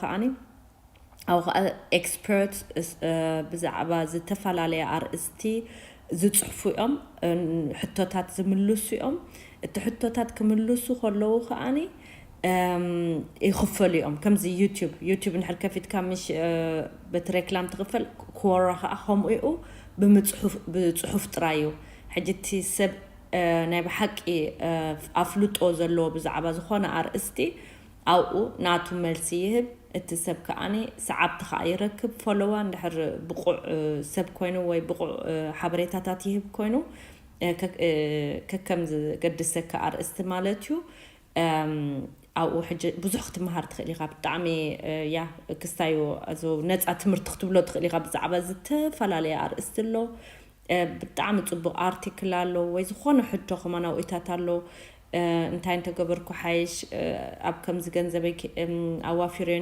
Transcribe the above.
ከዓኒ ኣብኡ ከዓ ኤክስፐርት ብዛዕባ ዝተፈላለየ ኣርእስቲ ዝፅሕፉ እዮም። ሕቶታት ዝምልሱ እዮም። እቲ ሕቶታት ክምልሱ ከለዉ ከዓኒ ይኽፈሉ እዮም። ከምዚ ዩቲዩብ ዩቲዩብ እንድሕር ከፊትካ ምሽ በቲ ሬክላም ትኽፈል፣ ኮራ ከዓ ከምኡ እዩ። ብፅሑፍ ጥራይ እዩ። ሕጂ እቲ ሰብ ናይ ብሓቂ ኣፍልጦ ዘለዎ ብዛዕባ ዝኾነ ኣርእስቲ ኣብኡ ናቱ መልሲ ይህብ። እቲ ሰብ ከዓኒ ሰዓብቲ ከዓ ይረክብ፣ ፎሎዋ እንድሕር ብቑዕ ሰብ ኮይኑ ወይ ብቑዕ ሓበሬታታት ይህብ ኮይኑ ከከም ዝገድሰካ ኣርእስቲ ማለት እዩ። ኣብኡ ሕጂ ብዙሕ ክትመሃር ትኽእል ኢኻ። ብጣዕሚ ያ ክስታዩ ነፃ ትምህርቲ ክትብሎ ትኽእል ኢኻ ብዛዕባ ዝተፈላለየ ኣርእስቲ ኣሎ። ብጣዕሚ ፅቡቅ ኣርቲክል ኣሎ ወይ ዝኾነ ሕቶ ከማን ኣብኡታት ኣሎ። እንታይ እንተገበርኩ ሓይሽ፣ ኣብ ከምዚ ገንዘበይ ኣዋፊረዮ